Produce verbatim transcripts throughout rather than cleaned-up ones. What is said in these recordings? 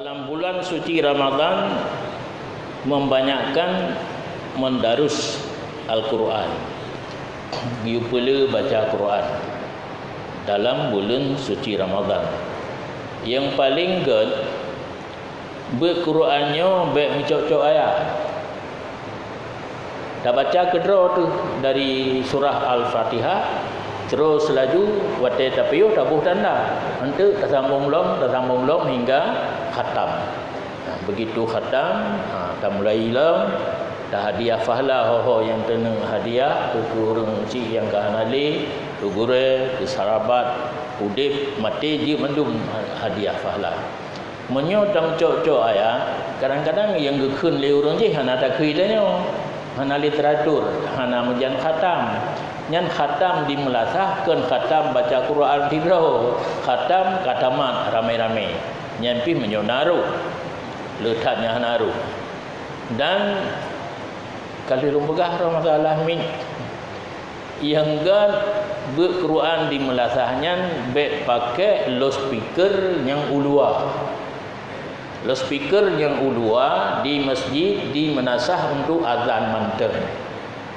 Dalam bulan suci Ramadan, membanyakkan mendarus Al-Quran, geuyue peulé baca Quran dalam buleuen suci Ramadan. Nyang paleng gét, beuet Quran nyoe bék meucok-cok ayat. Tabaca keudroe teuh dari surah Al-Fatihah, terus laju watée tapiôh taboh tanda. Eunteuk tasambong lom, tasambong lom hingga khatam. Nah, begitu khatam, ha, tamulai lom, tahadiah pahala ho-ho nyang keuneuk hadiah, keu ureuëng chik nyang ka hana lé, keu gurée, keu sahabat, udeb, maté, jeuet mandum hadiah pahala. Meunyoe tameucok-cok ayat, kadang-kadang nyang geukheun lé ureuëng jih hana takheun tanyoe, hana literatur, hana meujan khatam. Nyan khatam di meulasah kon khatam baca Quran sidroe, khatam ka tamat ramé-ramé. Nyan pih meunyoe na rôh, le that nyang hana rôh. Dan ka lheueh lôn peugah droe masalah mic. Nyang gét, beuet Quran di meulasah nyan bék pakék loudspeaker nyang u luwa. Loudspeaker nyang u luwa di masjid di meunasah untuk azan mantong.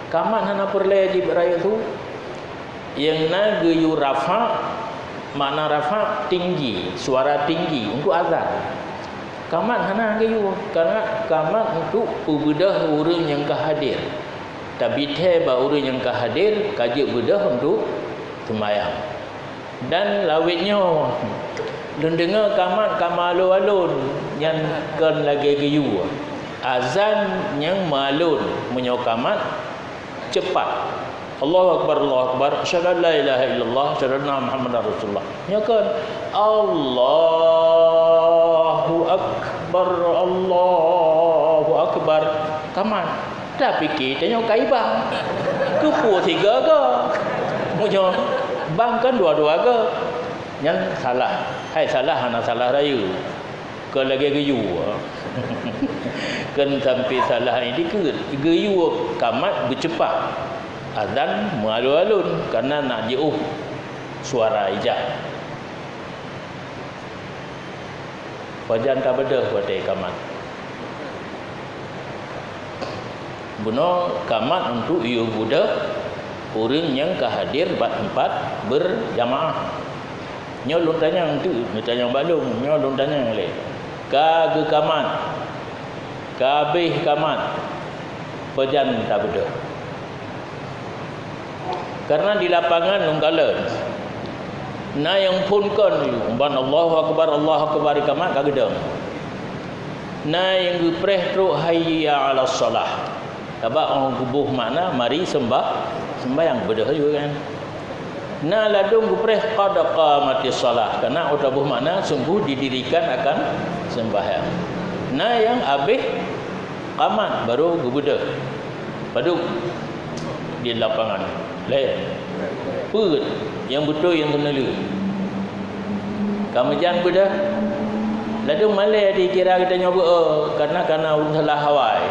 Kamat hana peureulée jih bak rayeuk su. Nyang na geuyue rafa', makna rafa' tinggi, suara tinggi untuk azan. Kamat hana geuyue, karena kamat untuk peubeudôh ureuëng nyang ka hadir. Tabi thée bak ureuëng nyang ka hadir ka jeuet beudôh untuk seumayang. Dan lawét nyoe, lôn deungoe kamat ka meualon-alon, nyan kon lagée geuyue. Azan nyang meualon, meunyoe kamat, cepat. Allahu Akbar, Allahu Akbar, asyhadu an la ilaha illallah, asyhadu anna Muhammadar Rasulullah. Nyoe kon, Allahu Akbar, Allahu Akbar. Kamat. Tapike tanyoe ka ibang. Keupeue siga-ga? Meunyoe bang kan dua-dua ga. Nyan salah. Hai salah, hana salah rayeuk. Kon lagée geuyue. Kon sampai salah nyan dikeue. Geuyue kamat beucepat. Azan meualon-alon, karena nak jiôh suara ijab. Pajan tabeudôh watée kamat? Bunoe kamat untuk yue beudôh ureuëng nyang ka hadir bak teumpat beurjamaah. Nyoe lôn tanyong teuk, neutanyong bak lôn, nyoe lôn tanyong lé. Ka geukamat, ka abéh kamat, pajan tabeudôh? Karena di lapangan lôn kalon, na nyang phon kon ban Allahu Akbar, Allahu Akbar, ikamat ka geudong. Na nyang geupreh trok hayya 'alas shalah. Sabab 'oh geuboh makna mari seumbah, sembahyang, beudôh juga kan. Na ladôm geupreh qad qamatis shalah, karena 'oh taboh makna sungguh didirikan akan sembahyang. Na nyang abéh kamat baru geubeudôh. Padub di lapangan. Lé. Peue nyang beutôi nyang keuneulheueh? Ka meujan beudôh? Ladôm malée dikira geutanyoe beu, karena, karena ulôn salah awai.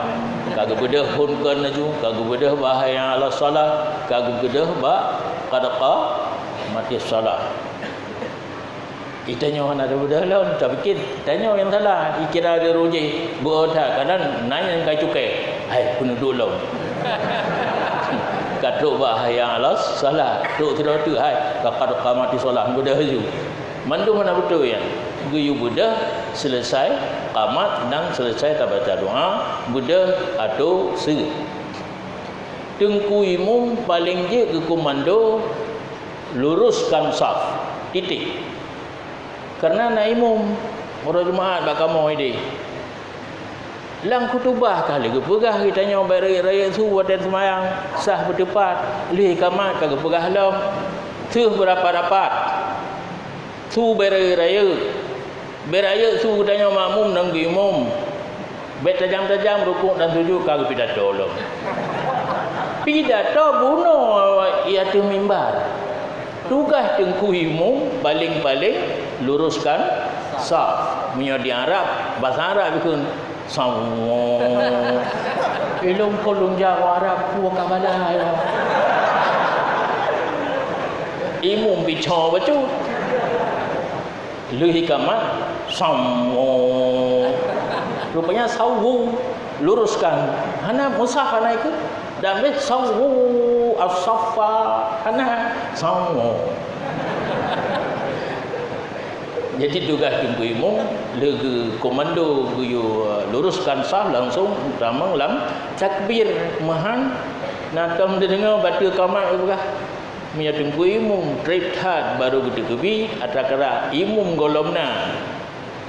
Ka geubeudôh phon kon laju, ka geubeudôh bak hayya 'alas shalah, ka geubeudôh bak qad qamatis shalah. Geutanyoe hana tabeudôh lom, tapike tanyoe nyang salah, dikira lé ureuëng jih, beu that, kadang na nyang ka cukai, hai, peuneudok lom. Ka trok bak hayya 'alas shalah, trok sidroe teuk, hai, ka qad qamatis shalah, beudôh laju. Mandum hana beutôi nyan. Geuyue beudôh seuleusai qamat dan seuleusai tabaca doa, beudôh atô seuet. Teungku imum paleng jeuet geukomando luruskan saf, titik. Karena na imum uroe Jumaat bak kamoe idéh. Lam khutubah ka lheueh geupeugah geutanyoe bak rayeuk-rayeuk su watée seumayang sah beuteupat, lheueh kamat ka geupeugah lom, seuh beurapat-rapat, su berayeuk-rayeuk. Berayeuk su geutanyoe makmum ngon geuimum. Bék tajam-tajam rukuk dan sujud ka geupidato lom. Pidato bunoe i ateueh mimbar. Tugaih teungku imum paleng-paleng luruskan saf. Meunyoe di Arab, basa Arab dikheun, "Sawwa." Ilong keu lôn jaroe Arab, peue ka bala ya. Imum bicoe bacut. Lheueh ikamat, "Sawwa." Rupanya sawu, luruskan. Hana, musaf hana ikot. Dan beh sawu as-saffa, hana, sawu. Jadi tugaih teungku imum, lheueh geukomando geuyue luruskan saf, langsung tamong lam takbir. Meuhan, na tom teudeungoe bateue kamat geupeugah. Meunyoe teungku imum treb that barô geuteukeubi, atra kara imum gohlom na.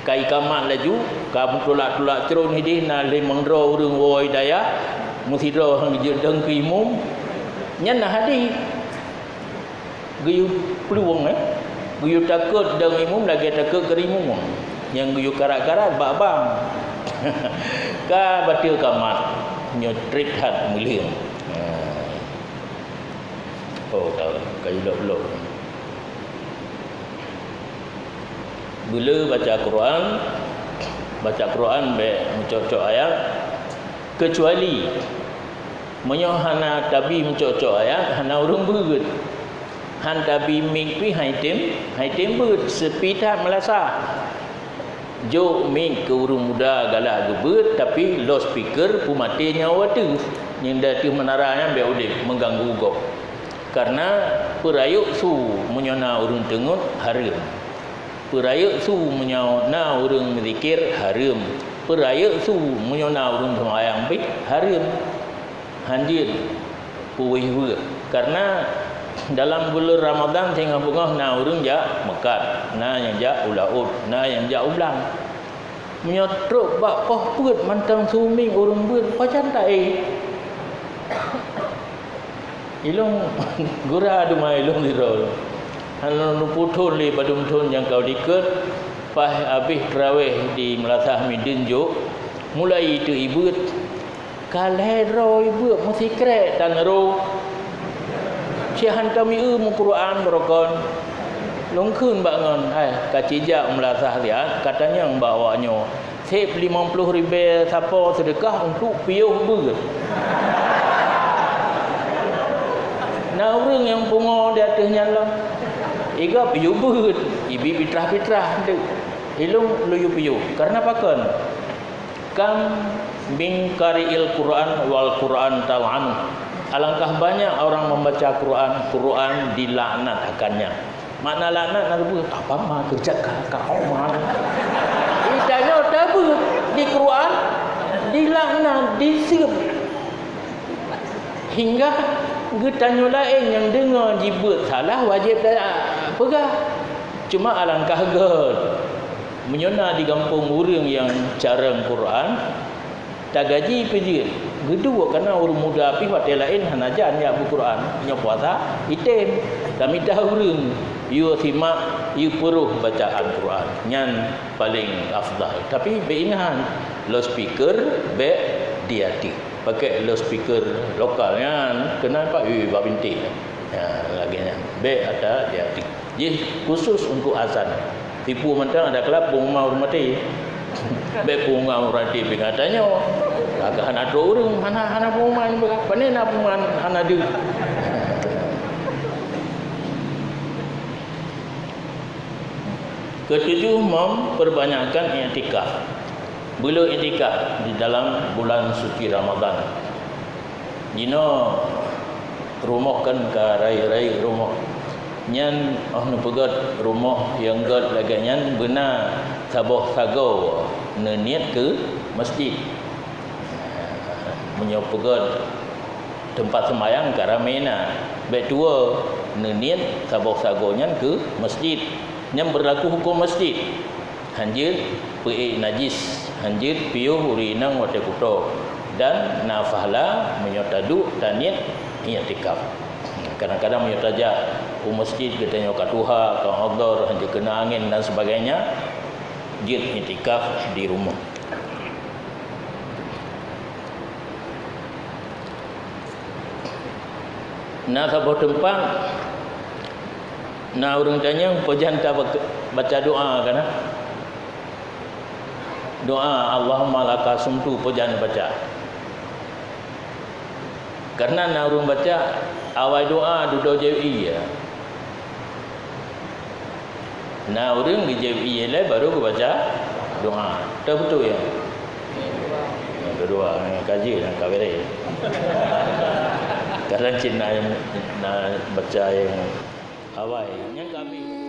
Ka ikamat laju, ka meutulak-tulak tron idéh na limong droe ureuëng woe dayah, meusidroe han geujeuet dong keu imum. Nyan na hadih. Geuyue plueng, eh. Geuyue takot dong imum lagée takot keu imum. Nyang geuyue karat-karat bak bang. Ka bateue kamat. Nyoe treb that meuleueng. Ha. Oh, ka, ka ilok-lok. Bila baca Quran, baca Quran bék meucok-cok ayat, kecuali meunyoe hana tabi meucok-cok ayat, hana ureuëng beuet. Han tabi mik pih hai tem, hai tem beuet, seupi that meulasah. Jok mik keu ureuëng muda galak geubeuet, tapi loudspeaker peumaté nyoe ateueh. Nyang di ateueh menara nyan bék udeb, meuganggu gob. Karena peurayeuk su meunyoe na ureuëng teungeut hareuem. Peurayeuk su meunyoe na ureuëng meuzikir hareuem. Peurayeuk su meunyoe na ureuëng seumayang pih hareuem. Hanjeuet peuweh beuet. Karena dalam buleuen Ramadhan singoh beungoh na ureuëng jak meukat, na nyang jak u laôt, na nyang jak u blang. Meunyoe trok bak poh peuet mantong su mik ureuëng beuet, pajan taéh? Ilong gura duma ilong sidroe. Hana lôn peuthon lé padum thon nyang ka likot, paih abéh traweh di Meulasah Mideuen jok, mulai teubeuet. Ka lhée droe beuet meusikrek tan ro. Sihan ka mieu meuquran beurokon. Lôn kheun bak ngon, hai, ka cijak Meulasah siat, ka tanyong bak awaknyoe. Seb limong ploh ribée sapo seudeukah untuk piôh beuet. Na ureuëng nyang pungo di ateueh nyan lom. Igob yue beuet, ibi pitrah-pitrah teuk. Ilong lôn yue piôh. Karena pakon? Kam min qari'il Qur'an wal Qur'an tal'anu. Alangkah banyak orang membaca Quran, Quran dilaknat akannya. Makna laknat na leubeh, "Apa ma keujak ka, ka kau ma?" Itanyoe tabeuet di Quran, dilaknat, diseuet. Hingga geutanyoe laén nyang deungoe jibeuet salah wajéb tapeugah. Cuma alangkah göt, meunyoe na di gampông ureuëng nyang carông Quran, tagaji peujeuet, geuduek kana ureuëng muda pih watée laén hana jan jak beuquran, nyoe puasa item, tamita ureuëng yue simak, yue peuroh bacaan Quran, nyan paleng afdal. Tapi bék ingat, loudspeaker bék di ateueh. Pakai loudspeaker lokal nyan, keunan pak, eh, bak bintéh. Ya, lagée nyan. Bék ata di ateueh. Jih khusus untuk azan. Tipu mantong ada kelab pengumuman ureuëng maté. Bék pengumuman ureuëng maté pih gata nyoe. Agak hana trok ureuëng, hana, hana pengumuman, pane na pengumuman, hana deuh. Ketujuh, memperbanyakkan iktikaf. Beulo iktikaf di dalam bulan suci Ramadan. Jinoe rumoh kan ka rayeuk-rayeuk rumoh. Nyan 'oh neupeugöt rumoh nyang göt lagée nyan beuna saboh sagoe neuniet keu masjid. Meunyoe peugöt teumpat seumayang ka ramé na, bék tuwoe neuniet saboh sagoe nyan keu masjid. Nyan beurlaku huköm masjid. Hanjeuet peuék najis, hanjeuet piôh ureuëng inong watée kuto, dan na pahala meunyoe taduek taniet iktikaf. Kadang-kadang meunyoe tajak u masjid geutanyoe ka tuha, ka odor, hanjeuet keuna angén dan sebagainya, jeuet iktikaf di rumoh. Na saboh teumpat, na ureuëng tanyong, "Peue jan tabaca doa kana?" Doa, "Allahumma laka sumtu," peue jan baca. Karena na ureuëng baca, awai doa dudoe jaweueb ié. Na ureuëng geujaweueb ié lé baru geubaca doa. Teubeutôi ya. Kaji na kabereh. Kadang cit na, na baca nyang awai. Nyang kami